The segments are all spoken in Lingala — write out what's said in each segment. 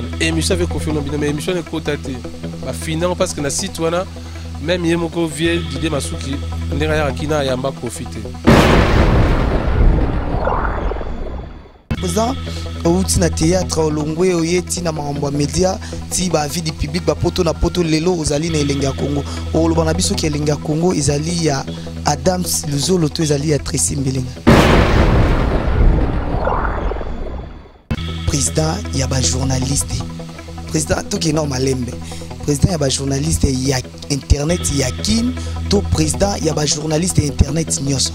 One, émission avec Koffi Olomide, mais émission ekota te. Ba finango parce que na site wana même ye moko vieux Didier Masuki ndenge ayaka kina ayamba Koffi te. Président outi na théâtre, olongwe, oye ti na makambo ya média, ti baavis du public, bapoto na poto. Lelo ozali na Elenge ya Congo. Oloba na biso ki Elenge ya Congo ezali ya Adams Luzolo to ezali ya Tracy Mbelenga, président ya bajournaliste? Président, tokende malembe. Président ya bajournaliste ya internet ya Kin to président ya bajournaliste ya internet nyonso?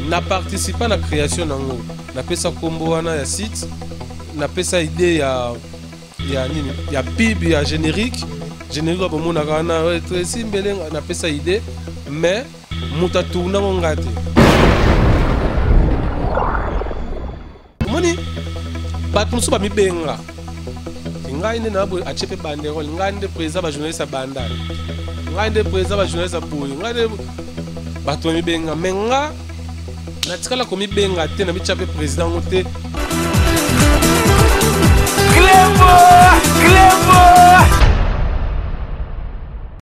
Na participa na création nango, napesa nkombo wana ya site, napesa idée ya nini, ya pub, ya générique. Générique oyo bomonaka wana, Tracy Mbelenga, napesa idée, mais moto atournango nga te. Omoni bato mosusu bamibenga ngai nde na boye, atie mpe banderole: ngai nde président bajournaliste ya Bandal, ngai nde président bajournaliste ya boye, ngai nde. Bato bamibenga, mais nga natikala komibenga te, na mitya mpe président ngo te. Clébo, Clébo.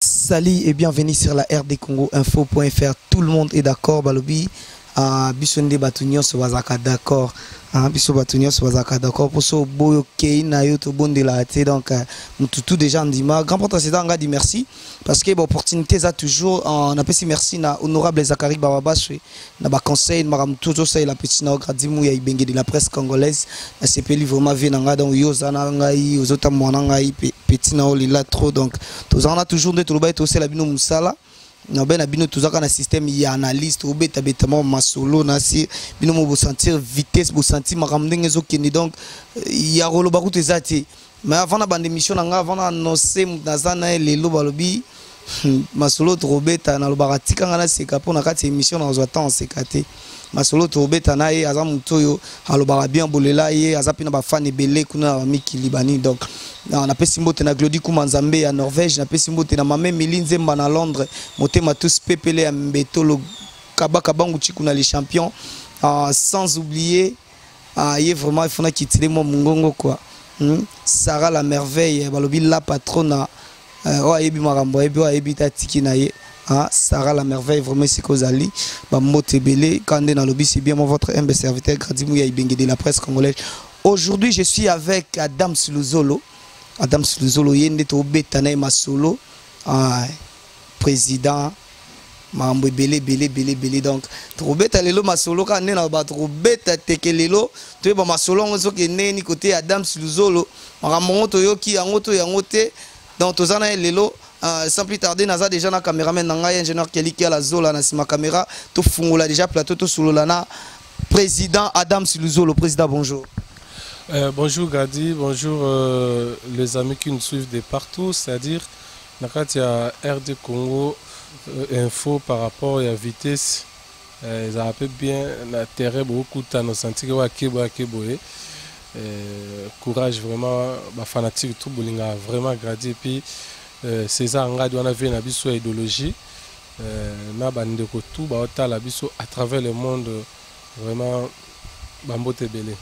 Salut et bienvenue sur la RD Congo Info.fr. Tout le monde est d'accord, balobi. Biso nde bato nyonso bazalaka d'accord. Biso bato nyonso bazalaka d'accord. Poso boyo kei na yo tobondela te. Donc mutu tout déjà ndima. Grand porte nga dit merci parce que ba opportunité eza toujours. On appelle merci na honorable Zachary Bababaswe na ba conseil makambo tout ça, la petite na Gradimu ya Ibenge de la presse congolaise. Na sepeli vraiment vie na nga, donc yo za na ngai ozota mwana ngai petit na olila trop. Donc tozana toujours nde toloba tosela bino musala na be na bino. Tozaka na système ya analyse, tobetabeta mwa masolo na si bino mo bosentir vitesse, bosentir makambo ndenge ezokende. Donc ya koloba kutu eza te. Mais avant na banda émission na nga, avant na annonce naza na ye lelo, balobi masolo tokobeta, nalobaka tikanga naseka mpo na kati ya émission nazwa temps oseka te. Masolo tokobeta na ye, aza motu oyo alobaka bien, bolela ye, aza mpe na bafan ebele kuna na bamikili banini. Donc napesi mbote na Glodi Kuma Nzambe ya Norvège, napesi mbote na mame Mili Nzemba na Londres, motema tous pepele ya Mbetolo Kabaka Bangu Chiku na les champions, sans oublier ye vraiment il faut nakitile mwa mongongo quoi. Sarah la merveille, balobi la patrona, oyo ayebi makambo ayebi, oyo ayebi te atiki na ye. Ah, Sarah la merveille, vraiment esika ozali, bambote ebele. Kande nalobi, c'est bien moi, votre humble serviteur Gradimu ya Ibenge de la presse congolaise. Aujourd'hui je suis avec Adam Luzolo. Adam Luzolo, ye nde tobeta na ye masolo. Ah, président, makambo ebele ebele ebele ebele. Donc tokobeta lelo masolo kaka nde na bato kobeta teke. Lelo toyeba masolo yango soki ndeni kote ya Adams Luzolo, makambo yango toyoki yango to yango te. Donc toza na ye lelo. Sans plus tarder, naza déjà na caméraman na ngai, ingénieur Kelly Kiala Zola na nsima caméra. Tofungola déjà plateau, tosolola na président Adams Luzolo. Président, bonjour. Bonjour Gadi, bonjour les amis qui nous suivent de partout, c'est-à-dire na kati ya RD Congo Info. Par rapport ya vitesse, ezala mpe bien na terrain, bokutana osantiki oyo akeboye akeboye. Courage vraiment, bafanatique tout bolingaka vraiment Gradi. Et puis César Ngadi wana vie na biso ya idéologie, na bandeko tout baotala biso à travers le monde, vraiment bambote ebele.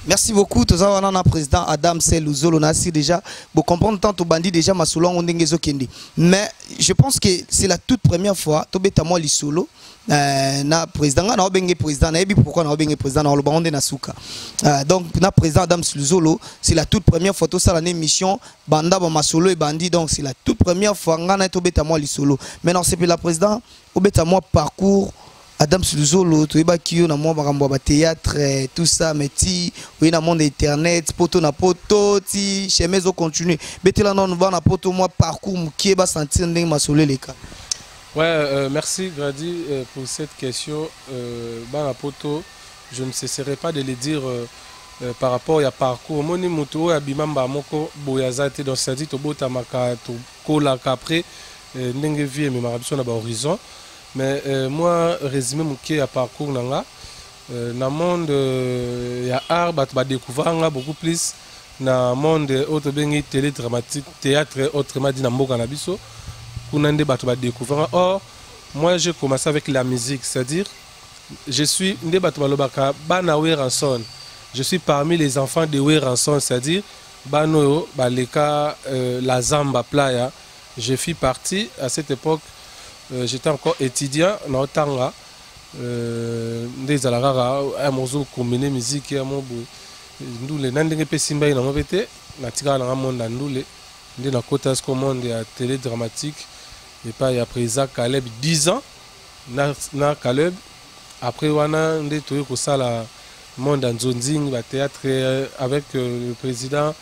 Merci beaucoup. Toza wana na président Adam Luzolo nasi déjà. Bon, comprendre tant bandi déjà masolo yango ndenge ezokende. Mais je pense que c'est la toute première fois tobeta mwa lisolo na président. Nga na obenge président, nayebi pourquoi na obenge président, na oloba nde na suka. Donc na président Adam Luzolo, c'est la toute première fois tosala na émission banda ba masolo ebandi. Donc c'est la toute première fois nga na tobeta mwa lisolo. Maintenant c'est la président obeta mwa parcours Adam Luzolo. Toyebaki yo na mwa makambo ya bathéâtre, tout ça, mais ti oye na monde internet, poto na poto, ti chemin ezocontinue, betela nanu bana poto mwa parcours mokie, basentir ndenge masolo eleka. Ouais, merci Grady pour cette question. Bana poto, je ne cesserai pas de le dire par rapport à parcours. Moni moto oyo abima mbala moko boye aza te. Donc c'est-à-dire tobotamaka, tokolaka, après ndenge vie ememaka biso na bahorizon. Mais moi résumé moke ya parcours na nga na monde ya art, bato badécouvrir nga beaucoup plus na monde oyo tobengi télé dramatique, théâtre autrement dit, na mboka na biso kuna nde bato badécouvrir nga. Or moi j'ai commencé avec la musique, c'est-à-dire je suis nde bato balobaka bana Werrason. Je suis parmi les enfants de Werrason, c'est-à-dire bana oyo baleka la Zamba Playa. Je fis partie à cette époque, j'étais encore étudiant na otanga, nde ezala kaka aya mozo combine musique ya mo boye ndule na ndenge mpe esimbaki nango mpe te. Natikaka nanga monde ya ndule, nde nakota siko monde ya télé dramatique epai ya président Caleb, 10 ans na Caleb. Après wana nde toyei kosala monde ya nzonzing, bathéâtre avec le président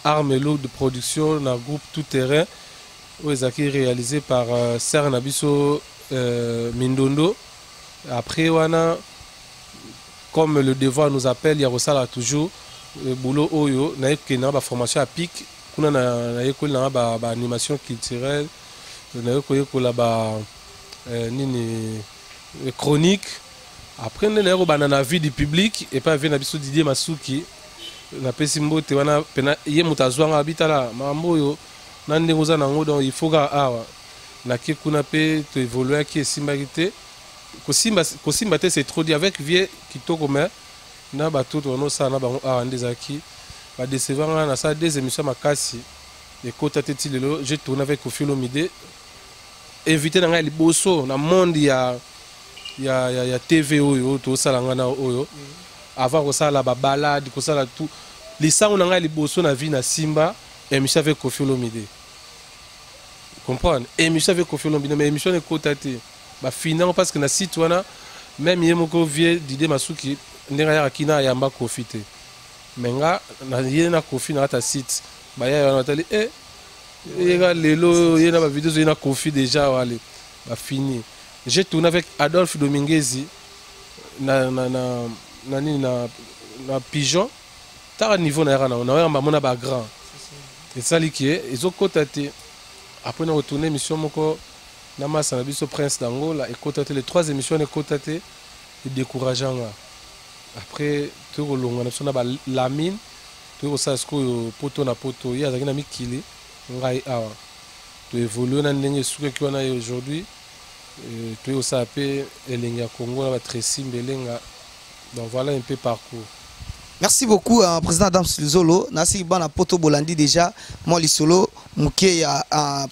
Armelo de production na groupe Tout Terrain oyo ezalaki réalisé par sœur na biso Mindondo. Après wana, comme le devoir nous appelle ya kosala toujours boulot oyo, nayekende na baformation ya pic kuna, nayekoli nanga baanimation culturelle, naye koyekola ba nini, chronique. Après nde naye kobanda na vie du public epai vie na biso Didier Masuki. Napesi mbote wana pena ye moto azwanga abitala makambo oyo na ndenge oza nango. Donc il faut kaka awa nake kuna mpe toévoluaki, esimbaki te, kosimba, kosimba te, c'est trop dit. Avec vie kitoko, mais na bato tonosala na bango awa nde ezalaki badécevoir nga. Nasala deux émissions makasi, ekota te ti lelo. J'ai tourné avec Koffi Olomide, invité na ngai liboso na monde ya TV oyo tosala nga na oyo. Avant kosala babalade, kosala tout lisango na ngai liboso na vie na simba, émission avec Koffi Olomide, comprendre, émission avec Koffi Olomide, mais émission ekota te, bafinango parce que na site wana même ye moko vie Didier Masuki ndenge ayaka kina ayamba Koffi te, mais nga na ye na Koffi na kati ya site, baya wana batali e yeka lelo ye na bavideo ye na Koffi déjà wale bafini. J'ai tourné avec Adolphe Dominguezi na nini, na Pigeon. Taka niveau na yaka nango naoyamba mona bagrand esali ke ezokɔta te. Après na kotourne émission moko na masa na biso Prince d'Angola, ekɔta te. Les trois émissions wana ekɔta te, edécourage nga. Après toyei kolongwa na biso na balamine, toyei kosala sikoyo poto na poto. Ye azalaki na mikili, ngai awa. Toévolue na ndenge esukaki wana ye. Aujourd'hui toyei kosala mpe Elengi ya Congo na baTracy Mbelenga. Donc voilà un peu parcours. Merci beaucoup, président Adam Luzolo. Nasi bana poto bolandi déjà moi lisolo muke ya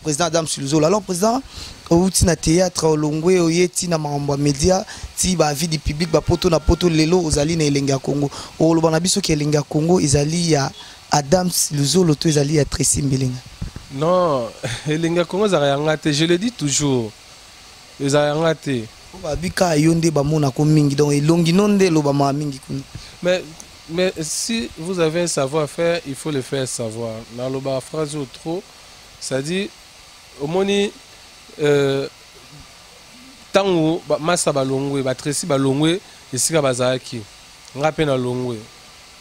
président Adam Luzolo. Alors président, outi na théâtre, olongwe oye ti na makambo ya média, ti ba vie du public, ba poto na poto, lelo ozali na Elengi ya Congo. Oloba na biso ke Elengi ya Congo ezali ya Adams Luzolo to ezali ya Tracy Mbelenga? Non, Elengi ya Congo ezalaka yanga te, je le dis toujours. Ezalaka yanga te. Po babika yo nde bamonako mingi, donc elongi no nde elobamaka mingi kuna. Mais si vous avez un savoir-faire, il faut le faire savoir. Naloba phrase oyo trop, c'est-à-dire omoni ntango masa balongwe, baTracy balongwe esika bazalaki, nga mpe nalongwe,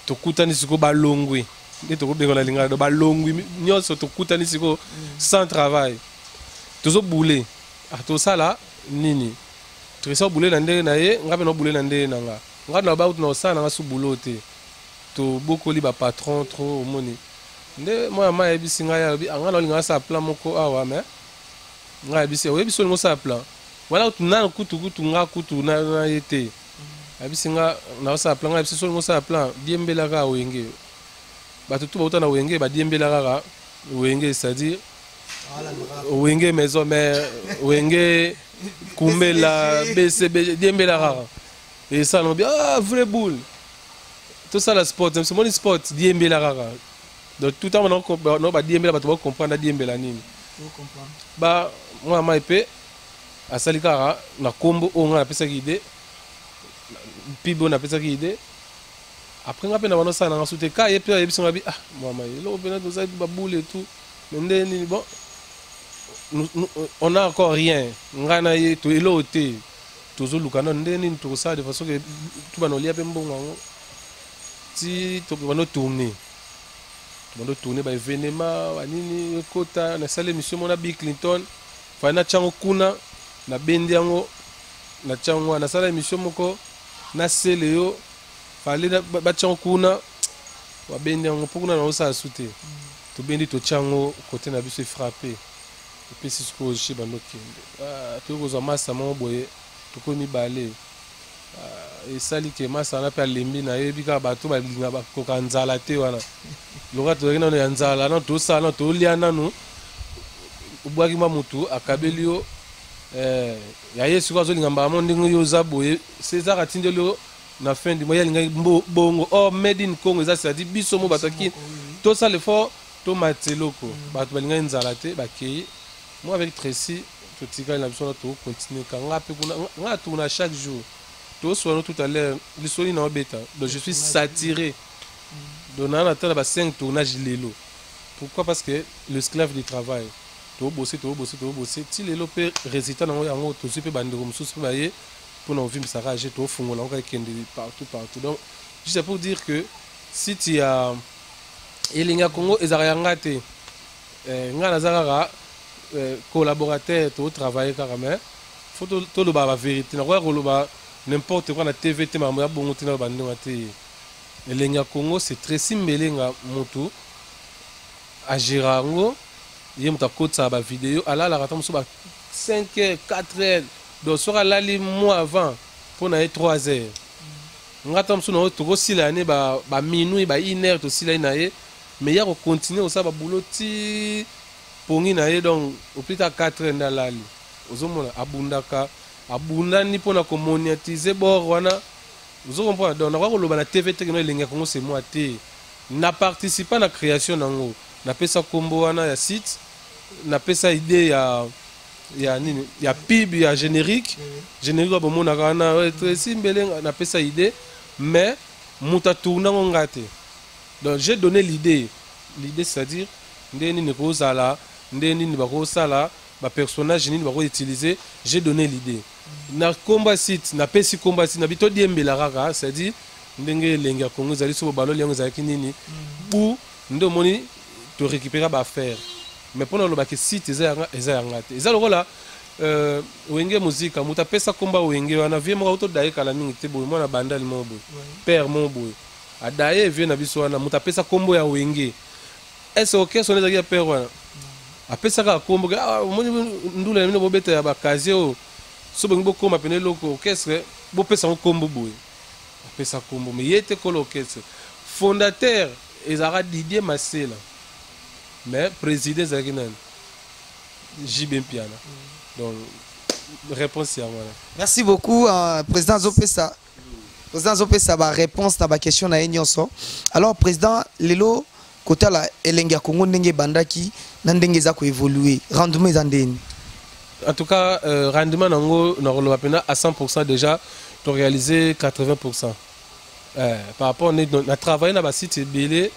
tokutani sikoyo, balongwe nde tokobenga na lingala, do balongwi nyonso tokutani sikoyo sans travail, tozobule. Ah, tosala nini? Tracy obule na ndenge na ye, nga mpe naobule na ndenge na nga. Nga na bauti na kosala nanga su bulo te, tobokoli bapatron trop. Omoni nde mwana ma ayebisi ngai, alobi anga na olinga asala plan moko awa, mais ngai ayebisi, oyebi so olinga osala plan wana nanu kutu kutu nga kutu na ye te. Ayebisi nga naosala plan, ngai ayebisi so olinga osala plan, diembela kaka Wenge. Bato tu bauta na Wenge, badiembela kaka Wenge, c'est-à-dire Wenge Maison Mère, Wenge Kumbela, BCB, diembela kaka esala bi. Ah, vrai boule, tosala sport, omoni sport, diembela kaka. Donc tout temps no badiembela, bato bacomprendre adiembela nini. Ba mwana mai mpe asali kaka na nkombo oyo ngai napesaki idée, mpibe oyo napesaki idée. Après nga mpe na bando osala nanga su te ka ye mpe ayebisi nga bi: ah, mwana mai, eloko mpena tozali baboule et tout, mais nde nini? Bon, nous, on a encore rien, ngai na ye to eloko te, tozoluka nano nde nini tokosala de façon ke tubana olia mpe mbongo yango. Ti tobanda tourner, tobanda tourner baévénement banini ekota. Nasali émission mona Bill Clinton, fai natya yango kuna, nabendi yango, natya yango wana. Nasala émission moko nasele yo, fale batya yango kuna, babendi yango mpo kuna naosala su te. Tobendi, totya yango kote na biso, efrappe, epesi sikoyo je bando okende. Toyei kozwa masa moko boye, tokomi mibale. Esali ke masana mpe alembi, nayebi kaka bato balinga bakoka nzala te. Wana loka tozalaki nano ya nzala, nano tosala, nano tolia, nanu obwaki mwa motu akabeli yo ya ye. Sikoyo azolinga mbala mo ndenge yo oza boye. César atindeli yo na fin du mois, ye alingaki bongo. Or made in Congo eza, c'est-à-dire biso mo bato aki tosala effort, tomatisa eloko. Bato balingaki nzala te, bakei. Moi avec Tracy totikali na biso wana, tocontinue ka nga mpe kuna nga atourna chaque jour. Toswana tout à l'heure lisoli na obeta. Donc je suis saturé, donc naa natala ba 5 tournage lelo. Pourquoi? Parce que l'esclave du travail, tobose, tobose, tobose ti lelo mpe résultat nango yango tozwi mpe. Bandeko mosusu mpe baye mpona kovimbisaka age, tofungola yango kaka, ekende partout partout. Donc juste pour dire que site ya Elengi ya Congo ezalaka yanga te. Ngai naza kaka collaborateur, totravaille kaka, mais faut toloba bavérité. Nakoya koloba n'importe quoi na TV te, makambo ya bongo te, na bandenge te. Elengi ya Congo, c'est Tracy Mbelenga motu agéra yango. Ye moto akotisaka bavideo, alalaka ata mosusu ba 5 heures, 4 heures. Donc soki alali mois avant, mpo na ye 3 heures. Nga ta mosusu nango tokosila ya ne baminuit, ba 1 heure tosilai na ye, mais ya kocontinue kosala baboulot ti pongi na ye. Donc au plus tard 4 heures nde alali. Ozomona abundaka, abundani mpona komonétiser bor wana, ozo comprendre. Donc nakoka koloba na TV te keno Elengi ya Congo c'est moi te. Na participa na création nango, napesa nkombo wana ya site, napesa idée ya nini, ya pub, ya générique. Générique oyo bomonaka wana, Tracy Mbelenga, napesa idée, mais moto atourne yango nga te. Donc j'ai donné l'idée. L'idée, c'est-à-dire nde nini kozala, nde nini bakosala, bapersonnage nini bakoutiliser. J'ai donné l'idée na komba site, napesi komba site nabi todiembela kaka, c'est-à-dire ndenge Elengi ya Congo ezali. So bobaloli yango ezalaki nini bu nde omoni torécupéra baaffaire. Mais mpona olobaki site eza yanga, eza yanga te. Eza lokola Wenge Muzika, moto apesa komba Wenge wana, vie moko autodaye kala mingi te boye, mwana Bandali moko boye, père moko boye adaye vie na biso wana. Moto apesa kombo ya Wenge, est-ce orchestre wana ezalaki ya père wana? Apesaka kombo ke omoni ndula na bino bobeta ya bakazie oyo, so bongi bokóma pene eloko orchestre, bopesa yango kombo boye. Apesa kombo, mais ye te kolo orchestre. Fondateur ezalaka Didier Masela, mais président ezalaki nani? JB Mpiana. Donc réponse yango wana. Merci beaucoup, président. Azopesa, président azopesa baréponse na baquestion na ye nyonso. Alors président, lelo kotala Elengi ya Congo ndenge ebandaki na ndenge eza koévolue, rendement eza ndeni? En tout cas, rendement nango, nakoloba mpena à 100%, déjà toréaliser 80% par rapport na travaille na basite ebele,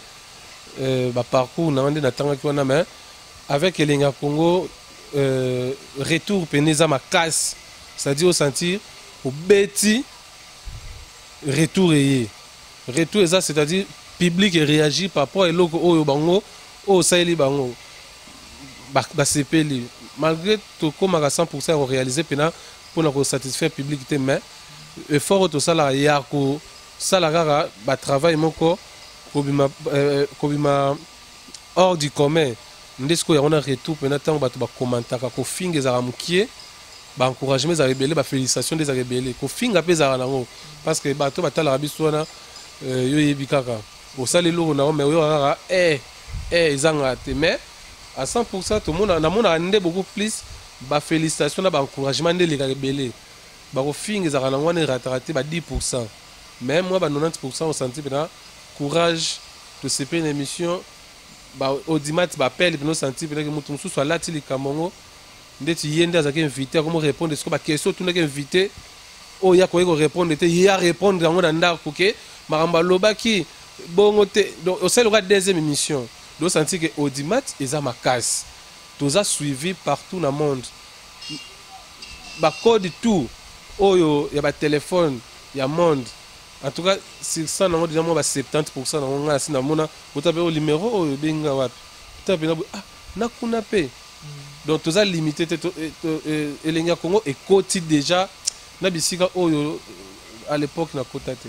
baparcours nanga nde natangaki wana. Mais avec Elengi ya Congo, retour pene eza makasi, c'est-à-dire osentir obeti retour eye. Retour eza, c'est-à-dire public réagir par rapport eloko oyo bango oyo osaleli bango, basepeli. Malgré tokomaka 100% ya koréaliser mpena mpona kosatisfaire public te, mais effort oyo tosalaka ya kosala kaka batravail moko kobima hors du commun nde sikoyo yango na retour mpena. Ntango bato bakomantaka, kofinga ezalaka mokie, baencouragement ezalaka ebele, bafélicitation nde ezalaka ebele. Kofinga mpe ezalaka nango, parce que bato batalaka biso wana, yo yebi kaka osala eloko nango, mais oyoka kaka ezangaka te. Mais à 100%, tomona, namonaka nde beaucoup plus bafélicitation na baencouragement nde elekaka ebele. Bakofinga ezalaka nango wana, erataka te, ba 10%, mais moi ba 90% osenti mpena courage, tosepeli na émission, baaudimat bapele mpena, osanti mpenaki moto mosusu alati likambo yango ndeti ye nde azalaki invité, akomo répondre siko baquestion otundaki invité oyo ya koki korépondre te, ye arépondre yango na ndako ke makambo alobaki bongo te. Donc osali loka deuxième émission, donc osanti ke audimat eza makasi, toza suivi partout na monde, bacode tout oyo ya batelefone ya monde. En tout cas sur 100 nango déjà mwa ba 70% nango ngai asi namona ota mpe oyo numéro oyo ebenga wapi, ota mpena boye, ah, nakuna mpe. Donc toza limité te. Elengi ya Congo ekoti déjà na bisika oyo à l'époque nakota te.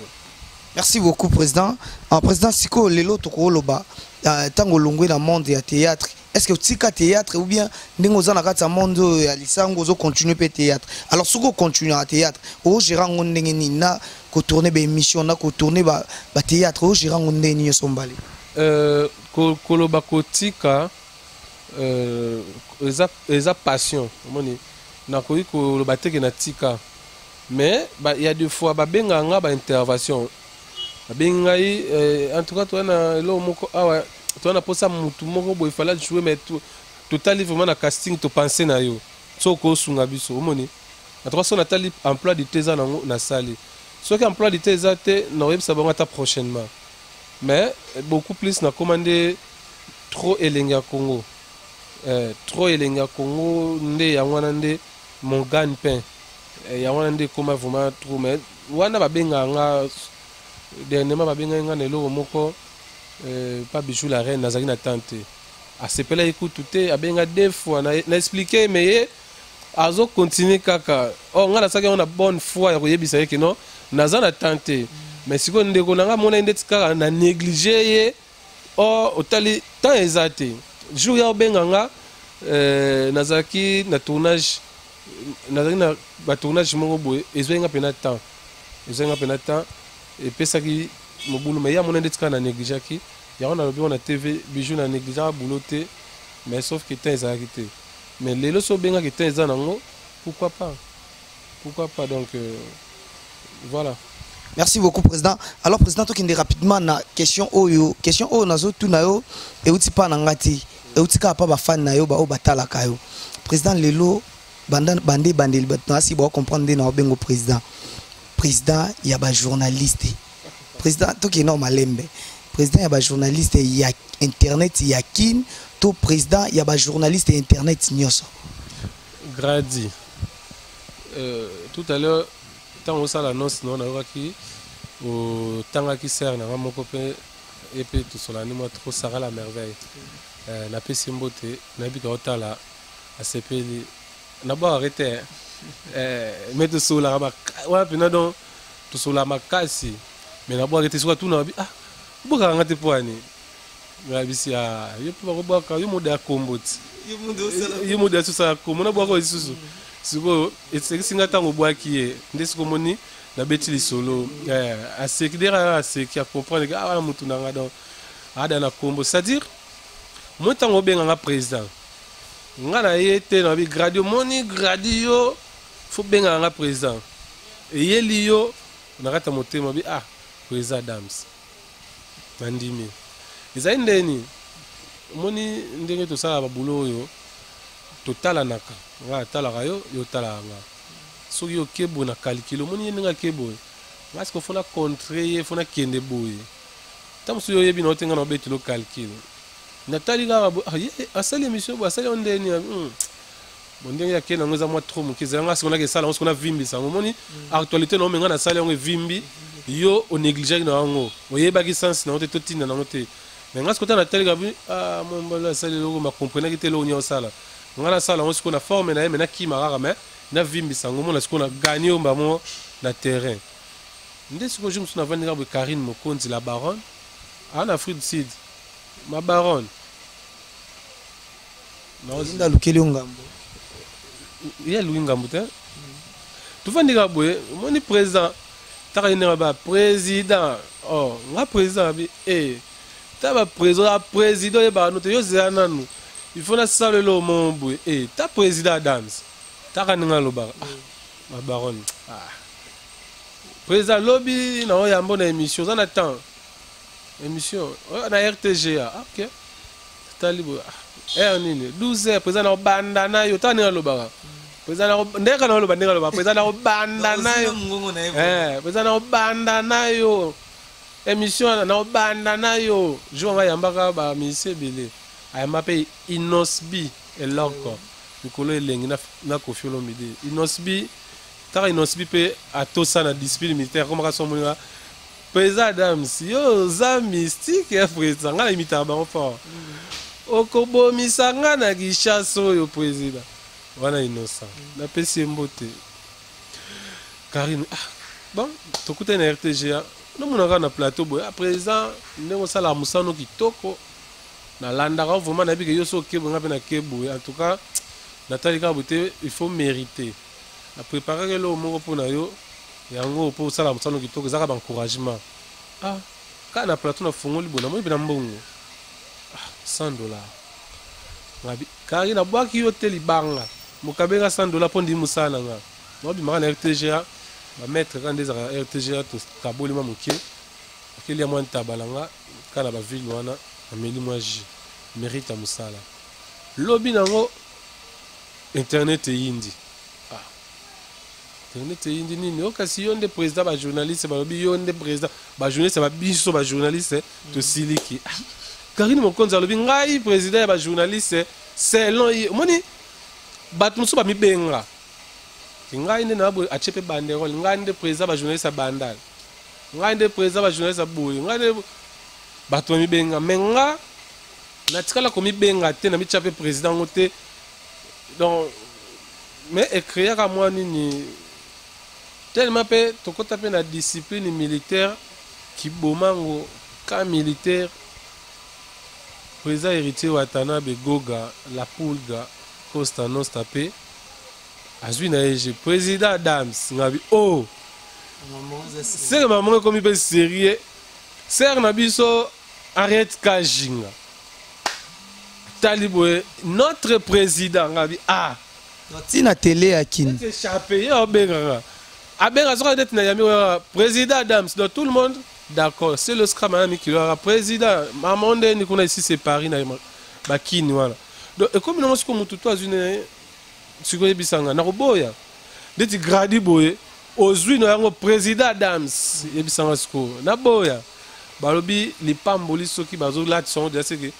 Merci beaucoup, président. En président, siko lelo tokoloba, ntango olongwe na monde ya théâtre, est ce que otika théâtre ou bien ndenge oza na kati ya monde oyo ya lisango, ozocontinue mpe théâtre? Alors soki ocontinue na théâtre, ogéra yango ndenge nini, na kotourne baémission, na kotourne bathéâtre, ogéra yango ndenge nini nyonso mbale? Koloba kotika, eza passion. Omoni, nakoki koloba teke natika, mais ya des fois babengaka nga baintervention, babengi ngai, en tout cas toza na eloko moko awa, toza na mposa mutu moko boye, fala jouer, mais totali vraiment na casting, topense na yo so okosunga biso. Omoni, en tout cas so natali emploi du temps eza nango, nasali. Soki emploi du temps eza te, nakoyebisa bango ata prochainement. Mais beaucoup plus nakóma nde trop Elengi ya Congo, trop Elengi ya Congo nde yango wana nde mon gagne pain. Yango wana nde ekóma vraiment trop. Mais wana babengaka nga, dernièrement babengaki nga na eloko moko, pa Bijou la Reine, nazalaki na temps te, asepelaki kutu te, abenga deux fois, na expliqué, mais ye azocontinue kaka. Or nga nasalaki yango na bonne foi ya koyebisa ye ke non, naza na temps te. Mais sikoyo ndeko na nga amonaki ndeti kaka na néglige ye. Or otali temps eza te. Jour ya obenga nga, nazalaki na tournage, nazalaki na batournage moko boye, ezwaki nga mpena temps, ezwaki nga mpena temps, epesaki mobulu. Mais ye amona ndeti kaka na négligeaki yango. Nalobi ngo na TV, Bijou, na négligeaka boulot te, mais sauf que temps ezalaki te. Mais lelo so obengaki, temps eza nango, pourquoi pas, pourquoi pas. Donc voilà. Merci beaucoup, président. Alors président, tokende rapidement na question oyo. Question oyo nazotuna yo euti mpa na nga te, euti kaka mpa bafani na yo baoyo batalaka yo. Président, lelo banda bande ebandeli, bato nasi baocomprendre nde na obengo président, président ya bajournaliste. Président, tokende malembe. Président ya bajournaliste ya internet ya Kine to président ya bajournaliste ya internet nyonso? Gradi, tout à l'heure ntango osala annonce no, nayokaki otangaki sere na nga moko mpe ye mpe tosolani mwa trop, Sara la Merveille. Napesi mbote, nayebi ka otala, asepeli, nabwakaka te, mais tosolaka wana mpena, donc tosolaka makasi, mais nabwaki te. Soki atuna babi: "Ah, obwakaka nga te mpo ani?" Nayebisi: "Yo mpe bakobwaka yo, mode ya kombo ti yo mode ya susala kombo, nabwaka lisusu." Sikoyo esekisi nga ntango obwaki ye nde sikoyo omoni nabeti lisolo, aseki dere, aseki, acomprendre ke wana motu na nga, donc ada na kombo. C'est-à-dire moi, ntango obenganga président, nga na ye te, nabi Gradi, omoni Gradi, yo fo bengaka nga président, eyeli yo na kati ya motema bi: "Ah, président Adams." Nandimi, ezali ndeni omoni ndenge tosala babulo oyo, totalanaka, nga atalaka yo, yo otalaka nga. Soki oke boye na calcul, omoni ye ndenge ake boye, nga siko fo na contre ye, fo nakende boye. Ta mosusu yo oyebi na yo te, nga na obetelo calcul, natali kaka boye: "Ah, ye asali émission boye, asali yo ndeni." Bon, ndenge akende yango eza mwa trop moke, ezala nga siko naki esala yango, siko navimbisa yango. Omoni actualité na yo, me nga nasali yango evimbi, yo onégligeaki na yango, oyebaki sens na yango te, totinda nango te. Me nga siko ta natali kabi: "Ah, mombalo asali eloko, makomprenaki te eloko nini osala." Nga nasala yango sikoyo na forme na ye, me nakima kaka, me navimbisa yango, mona sikoyo na gagné yo mbamo na terrain. Nde sikoyo jour mosusu navandi kaka boye, Karine Mokonzi la Baronne aa na Afrique du Sud, ma baronne. Nde alukeli yo ngambo. Ye aluki ngambo te, tofandi kaka boye, omoni président taka ye ndenge ba président, oh nga président abi e ta baprésident, président oyebaka no te, yo zela nanu, il faut nasala eloko moko boye e ta président Adams taka ndenge alobaka: "Ah, ma baronne, ah. Président lobi na oyambo na émission, oza na temps émission na RTGA." Ah, ok, tali boye: "Ah, heure nini?" "12 heures." "Président na obanda na yo." Taka ndenge alobaka président, ndenge na oloba, ndenge aloba: "Président na obanda na yo, président na obanda na yo émission wana, na obanda na yo." Jour nga ayambaka bamusicien ebele, ayamba mpe Innoss'B, eloko mikolo elengi na Kofi Olomide. Innoss'B taka, Innoss'B mpe atosa na discipline militaire, akomaka so moninga: "Président Adams, yo oza mystique ya président, nga na imitaka bango fort, okobomisa nga na Kinshasa oyo." Président wana Innocent, napesi ye mbote. Karine, ah, bon, tokutani na RTGA. Nomonaka na plateau boye, ah, président, ndenge osalaka mosano kitoko, nalandaka yo vraiment, nayebi ke yo so okeboye, nga mpe nakeboye. En tout cas, natali kaka boye te, il faut mériter. Napréparaki eloko moko mpo na yo, yango mpo osala mosano kitoko, ezaka baencouragement. Ah, kaka na plateau nafungoli boye, namoni mpe na mbongo, ah, 100 $. Ngabi kari nabwaki yo te libanga, mokabenga 100 $ mpo ndimi mosala na nga. Naobimaka na RTGA, bamaître kaka nde ezalaka RTGA, tokaboli mwa moke, akelia mwa ntaba na nga kaka na baville wana, ameli mwa jus, mérite ya mosala. Lobi nango internet eyindi. Ah, internet eyindi nini o? Kasi yo nde président bajournaliste, balobi yo nde président bajournaliste, babiso bajournaliste tosiliki. Ah, Karine Mokonzi alobi ngai président ya bajournaliste selon ye. Omoni bato mosusu bamibenga ngai nde na boye, atie mpe banderole, ngai nde président bajournaliste ya Bandal, ngai nde président bajournaliste ya boye, ngai nde. Bato bamibenga, mais nga natikala komibenga te, namitia mpe président yango te. Donc, mais ecréaka mwa nini tellement mpe tokɔta mpe na discipline militaire, kibomango, camp militaire. Président Héritier Watanabe Goga La Pulga Costa Nosta mpe azwi na ye je président Adams. Ngabi o, oh, seke mamongo ekomi mpe sérieux. Sere na biso Henriette Kajinga tali boye, notre président. Ngabi, ah. Ntina télé ya Kini. Échappé ye, abengaka, abenga soki neti na yambi oyo président Adams. Donc tout le monde d'accord, c'est le scram ya mikili wana, président mama ndeni kuna. Ici c'est Paris, na bakini wana. Donc ekomi nango sikoyo, motu to azwi ne sikoyo, yebisanga nakoboya ndeti gradi boye, ozwi na yango président Adams, yebisanga sikoyo naboya. Balobi lipamboli soki bazolatisa yango deja, seke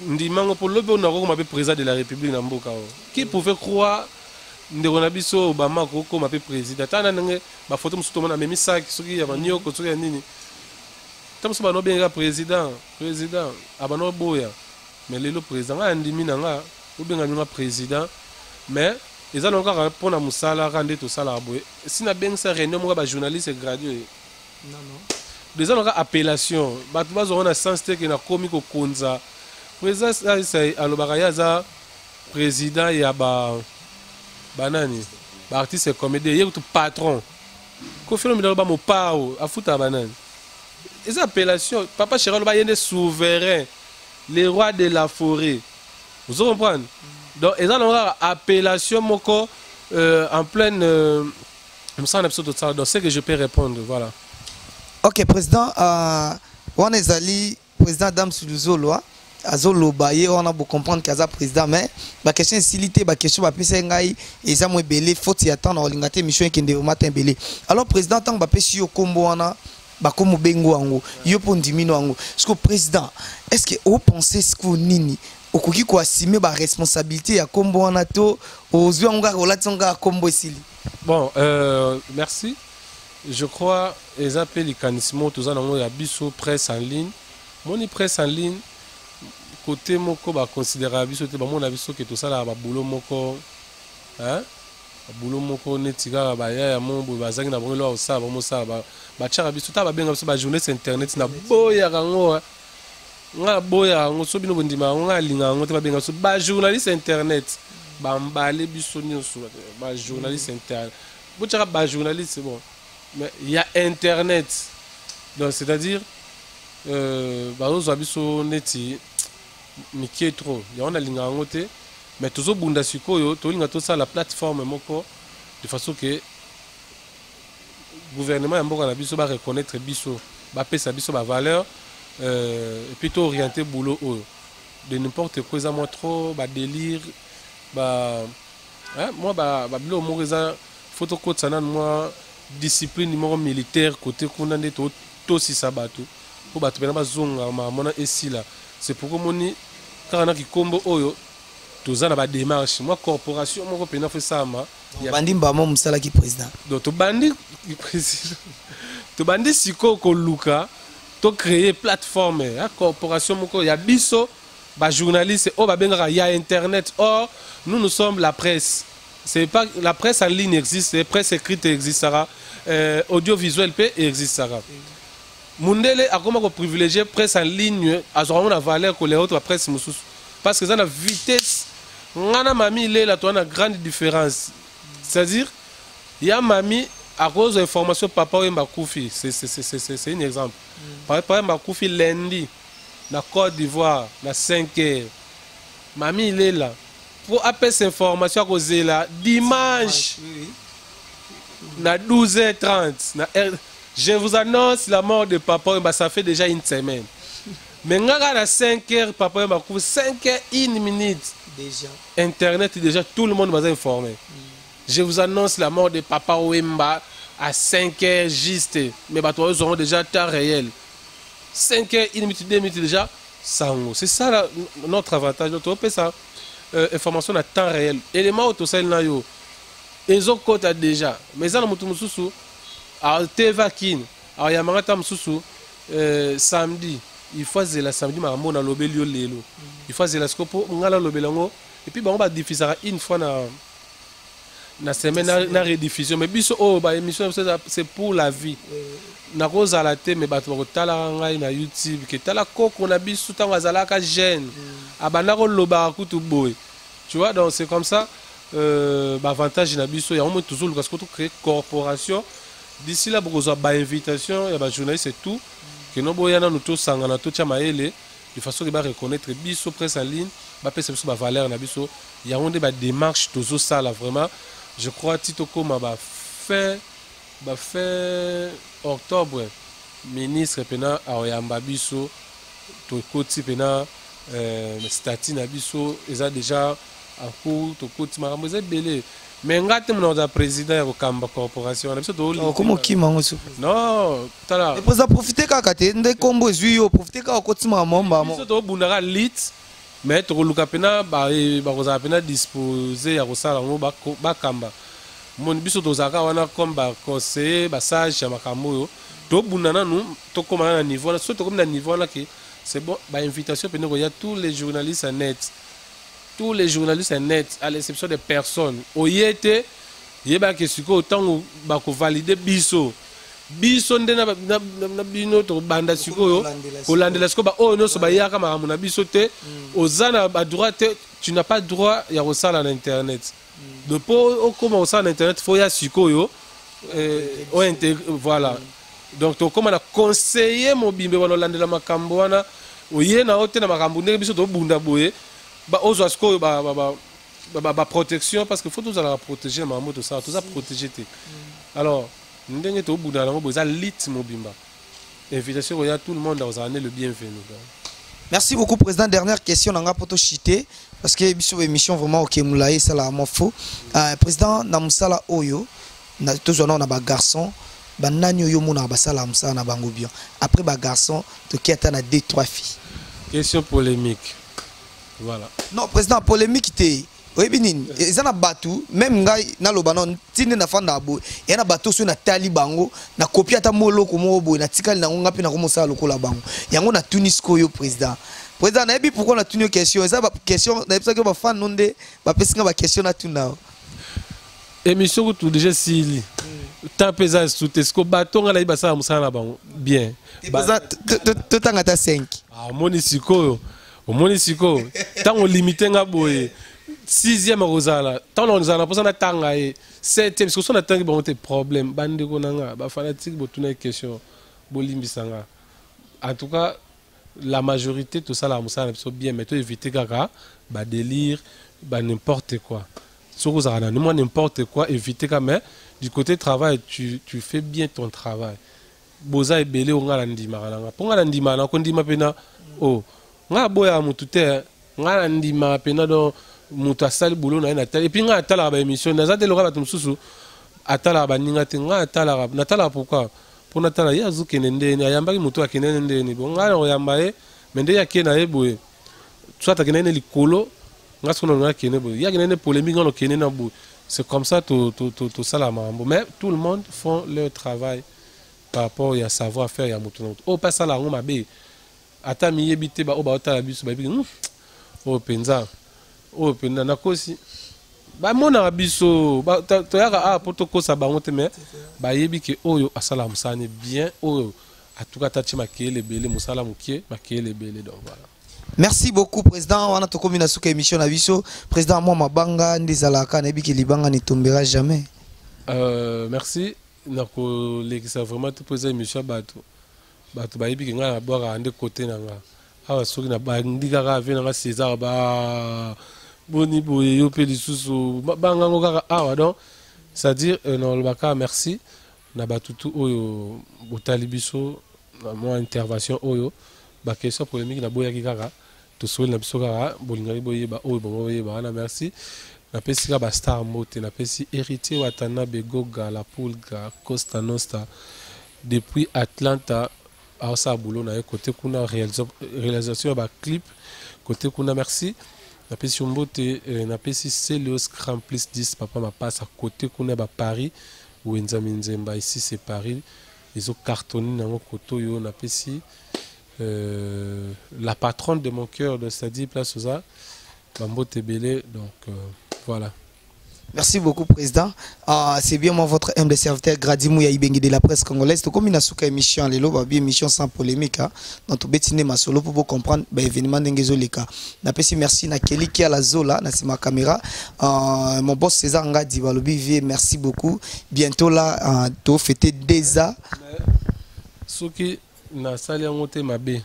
ndimango mpo lobi oyo nakokoma mpe président de la République na mboka oyo. Qui pouvait croire ndeko na biso Obama akokoma mpe président? Ata na ndenge bafoto mosusu tomona, amemi saki soki ya banioko, soki ya nini, ta mosusu bano obengaka président, président abano oboya. Mais lelo président, ngai andimi na nga obengami nga président, mais eza nango kaka mpona mosala kaka nde tosalaka boye. Si nabengisa réunion moko ya bajournaliste gradué, eza naka appellation, bato bazwango na sens te ke nakomi kokonza. Président alobaka ye aza président ya ba banani, baartiste comédien, ye kutu patron Kofi Olomide aloba mopao afutaka banani, eza appellation. Papa Chéri aloba ye nde souverain, le roi de la forêt, ozo comprendre? Donc eza nango kaka appellation moko en pleine mosala na biso tosala. Donc ce que je peux répondre, voilà. Ok président, wana ezali président Adams Luzolo azoloba ye wana, bocomprendre ke aza président. Mais baquestion esili te, baquestion bapesa ngai eza mo ebele, faute ya temps na kolinga te émission ekende vraiment te ebele. Alors président, ntango bapesi yo nkombo wana, bakomi obengo yango yo mpo ndimino yango, ce président, est ce que opense siko nini okoki koassume baresponsabilité ya nkombo wana, to ozwi yango kaka, olati yango kaka, nkombo esili? Bon, merci. Je crois eza mpe likanisi moko toza nango ya biso presse en ligne. Moni presse en ligne, côté moko baconsidéraka biso te, bamona biso ke tosalaka babulo moko, hein? Babulo moko neti kaka bayaya mo boye bazangi na bango eloko kosala, bamosala, batiaka biso ta, babenga biso bajournaliste internet. Na boyaka yango, nga naboyaka yango. So bino bondima yango, nga alingaka yango te. Babenga biso bajournaliste internet, bambale biso nyonso bajournaliste internet, botiaka bajournaliste, bon, mais ya internet. Donc c'est à dire bazozwa biso neti mike trop, yango nalingaka yango te. Mais tozobunda sikoyo, tolinga tosala plateforme moko de façon ke gouvernement ya mboka na biso bareconnaître biso, bapesa biso bavaleur, et puis toorienter boulot oyo de n'importe quoi. Eza mwa trop badélire, ba, hein, mwa babiloko moko eza, faut tokotisa nanu mwa discipline moko militaire côté kuna nde tosisa bato mpo bato mpena bazonga makambo esila. C'est pourquoi omoni kaka na kikombo oyo toza na badémarche, mwa corporation moko mpena fo esalama. Bandi mbamo mosalaki président. Donc tobandi président, tobandi sikoyo koluka tocréer plateforme ya corporation moko ya biso bajournaliste oyo babengaka ya internet. Or nous, nous sommes la presse. C'est pas la presse en ligne existe, presse écrite existera. Audiovisuel mpe existaka. Mundele akoma koprivilégie presse en ligne, azwaka yango na valeur koleka oyo bapresse mosusu, parce que eza na vitesse. Nga na Mami Ilela toza na grande différence, c'est-à-dire ya Mami akozwa information Papa Wemba akufi, c'est un exemple. Papa Wemba akufi lundi na Côte d'Ivoire na 5 heures. Mami Ilela, mpo apesa information, akozela dimanche na 12h30 na heure. Je vous annonce la mort de Papa Wemba, ça fait déjà une semaine, mais nga kaka na 5 heures, Papa Wemba akufi 5 heures 1 minute, déjà internet déjà, tout le monde va informé. Je vous annonce la mort de Papa Wemba à 5 heures juste, mais bato oyo déjà temps réel, 5 heures 1 minute, 2 minutes déjà sango. C'est ça là, notre avantage. Donc topesa information na temps réel. Élément oyo tosali na yo ezokota déjà, mais eza na moto mosusu teva kini ayambanga ta mosusu samedi. Il faut azela samedi. Makambo nalobeli yo lelo, il faut azela siko mpo ngai nalobela yango. Et puis bango badifusaka une fois na semaine na rediffusion, mais biso oyo baémission na biso c'est pour la vie. Nakozala te, mais bato bakotalaka ngai na YouTube ke tala koko na biso ntango azalaka jeune, abanda kolobaka kutu boye, tu vois. Donc c'est comme ça, baavantage na biso yango moi tozoluka siko tocréer corporation. D'ici là, bokozwa bainvitation ya bajournaliste et tout, keno boya nanu tosangana, totia mayele de façon ke bareconnaître biso presse en ligne, bapesa biso bavaleur na biso. Yango nde badémarche tozosala. Vraiment, je crois ti tokóma bafin octobre, ministre mpena aoyamba biso, tokoti mpena statut na biso eza déjà en cours. Tokoti makambo eza ebele, mais nga te mona kozala président ya kokamba corporation wana. Biso Okoma okima yango so? Non, tala. Président, profite kaka te nde nkombo ezwi yo, profite kaka okotimaka mombamo. Biso tobundaka lit, mais tokoluka mpena bakozala mpena disposé ya kosala yango, bakamba moni. Biso tozalaka wana comme baconseiller, basage ya makambo oyo. Tobunda nanu, tokóma na niveau wana. Soki tokomi na niveau wana ke c'est bon, bainvitation pene koya, tous les journalistes en net, tous les journalistes en net, à l'exception des personnes oye te. Yebaki sikoyo ntango bakovalide biso, biso nde na bino tokobanda sikoyo kolandela sikoyo baoyo nyonso bayaka makambo na biso te. Oza na badroit te, tu n'as pas droit ya kosala na internet. Donc mpo okóma kosala na internet, faut ya sikoyo ointégrer, voilà. Donc tokóma na conseiller mobimbe wana olandela makambo wana. Oye na yo te na makambo ndenge biso tobunda boye, ozwa sikoyo baprotection, parce que faut tozalaka protégé na makambo tosala. Toza protégé te. Alors ndenge tobunda yango boye, eza lit mobimba, invitation koya, tout le monde akozala nde le bienvenu. Merci beaucoup, président. Dernière question nanga poto chité, parce que biso émission vraiment ok mulaye sala mo faux. Président, na musala oyo na tozwa na ba garçon, banani oyo mona basala musala na bango bien? Après ba garçon, toki ata na deux trois filles. Question polémique. Voilà. Non, président, polémique te. Oyebi nini eza na bato, même ngai naloba no ntinde nafanda boye, eya na bato soki natali bango, nakopi ata moloko moko boye, natikali nango, nga mpe nakomosala lokola bango. Yango natuni sikoyo, président. Président, nayebi pourquoi natuni yo question. Eza question nayebisaki yo, bafan no nde bapesi nga baquestion natuna yo. Émission kutu déjà esili, temps mpe eza esu te. Siko bato nga nayebi basala mosala na bango bien. Totanga ata 5. Omoni sikoyo, omoni sikoyo ntango limite nga boye, sixième akozala ntango nakozala na mposa natanga ye septième. Siko so natangi bango te, problème. Bandeko na nga bafanatike, botuna question, bolimbisa nga. En tout cas, la majorité tosalaka mosala na biso bien, mais toévite kaka badélire, ba n'importe quoi. Soki ozalaka na mwa n'importe quoi, évite kaka. Mais du côté travail, tu fais bien ton travail. Boza ebele oyo nga na ndimaka na nga, mpo nga na ndimaka na kondima mpena o nga aboyaka motu te. Nga na ndimaka mpena. Donc moto asali boulot na ye, natali. Et puis nga atalaka baémission, naza te lokola bato mosusu atalaka baninga te. Nga atalaka, natalaka. Pourquoi? Mpo natala ye azokende ndeni, ayambaki moto akende ndeni. Bon, ngai na koyamba ye, mais nde ye akende na ye boye, soit akende ne likolo, nga soki nalinga akende boye, ye akende ne polémique, nga nakende na boye. C'est comme ça tosala makambo. Mais tout le monde font leur travail par rapport ya savoir faire ya moto na moto. Oyo mpe asala yango mabe, ata miyebi te, baoyo baotala biso bayebi oyo mpenza, oyo mpenza nakosi. Bamonaka biso, toyaka awa mpo tokosa bango te, mais bayebi ke oyo asalaka mosala ne bien, oyo atuka ata tie makeyele ebele, mosala mokie, makeyele ebele. Donc voilà. Merci beaucoup, président. Wana tokomi na suka émission na biso. Président, mwa mabanga nde ezalaka, nayebi ke libanga ne tombera jamais. Merci nakolekisa vraiment te, mpo eza émission ya bato. Bato bayebi ke ngai nabwakaka nde kote na nga awa. Soki nabandi kaka ave na nga César, ba boni boye, yo mpe lisusu bangango kaka awa. Donc c'est-à-dire nalobaka merci na bato tu oyo botali biso na mwa intervention oyo. Baquestion polémique naboyaki kaka, tosoli na biso kaka, bolingaki boyeba oyo bongo boyeba wana. Merci. Napesi kaka bastar mbote, napesi Héritier Watanabe, Goga La Pulga, Costa Nosta depuis Atlanta, aosala boulot na ye côté kuna, réalisation ya baclip côté kuna. Merci, napesi yo mbote. Napesi Celios Cram plus 10, papa Mapasa, côté kuna ya baparis, Wenzami Nzemba, ici c'est Paris, ezocartonne nango côté oyo. Napesi la patronne de mon cœur, c'est-à-dire place oza, bambote ebele. Donc voilà. Merci beaucoup, président. C'est bien moi, votre humble serviteur, Gradi Mouya Ibengi de la presse congolaise. Tout comme une émission, lelo, bah, bien émission sans polémique. Hein. Donc, tout betine masolo pour comprendre bah, événement ndenge ezoleka. Napesi merci na Kelly qui a la zola, na ma caméra. Mon boss César Ngadi balobi vie, merci beaucoup. Bientôt là, to fêter déjà. Soki nasali yango te mabe,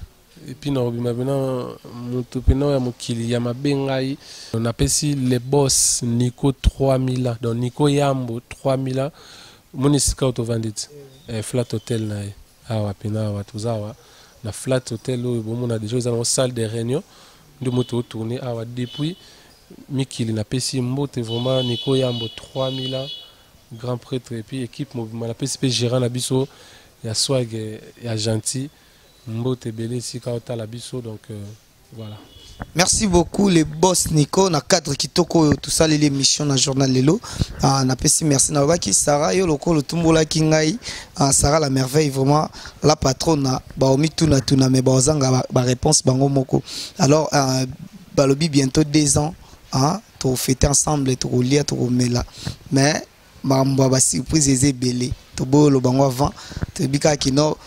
et puis nakobima mpena moto mpena ya mokili ya mabe. Ngai napesi le boss Nico 3000 ans, donc Nico Yambo 3000 ans. Omoni esika oyo tovandi ti Flat Hotel na ye awa, mpena awa toza awa na Flat Hotel oyo bomona déjà, eza nango salle de réunion nde moto otourne awa depuis mikili. Napesi mbote vraiment Nico Yambo 3000 ans, grand prêtre, et puis équipe mobima. Napesi mpe gérant na biso ya Swag ya Gentil mbote ebele esika otala biso. Donc voilà. Merci beaucoup les boss Nico na cadre kitoko oyo tosaleli émission na journal lelo. Ah, napesi merci na lobaki Sarah yo lokolo tumbolaki ngai. Ah, Sarah la merveille, vraiment la patronne, baomi tuna tuna mais baozanga ba réponse bango moko. Alors balobi bientôt 2 ans, hein, tofêter ensemble, tokolia, tokomela, mais makambo ya basurprise eza ebele, toboyi oloba yango avant. Toyebi kaka kino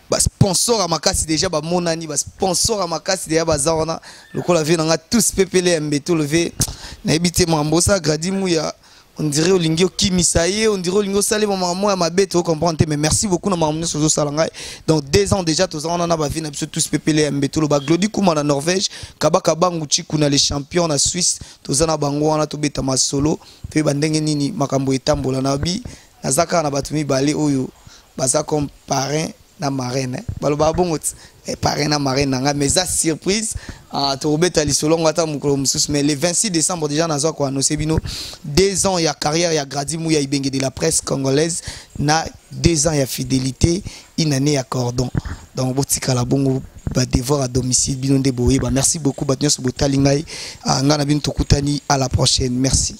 basponsor ya makasi déjà bamonani, basponsor ya makasi déjà baza wana lokola vie nanga tous pepele ya mbeto leve. Nayebi te makambo osala Gradi Muya, on dirait olingi okimisa ye, on dirait olingi osalema makambo ya mabe, tocomprendre te. Mais merci beaucoup na makambo nyonso ozosala ngai. Donc 2 ans déjà toza wana na bavie na biso tous pepele ya mbeto. Loba Glodi Kuma na Norvège, Kabaka Bangu Chiku na les champions na Suisse, toza na bango wana, tobeta masolo toyeba ndenge nini makambo etambola. Na bi naza kaka na bato mibale oyo baza comme parrain na marraine, balobaka bongo ti parrain na marraine na ngai, mais eza surprise. Tokobeta lisolo ngo ata mokolo mosusu. Mais le 26 décembre déjà nazwa koannonce bino 2 ans ya carrière ya Gradi Muya Ibenge de la presse congolaise, na 2 ans ya fidélité, une année ya cordon. Donc botikala bongo, badevoir à domicile bino nde boyeba. Merci beaucoup bato nyonso botali ngai. Ngai na bino tokutani à la prochaine. Merci.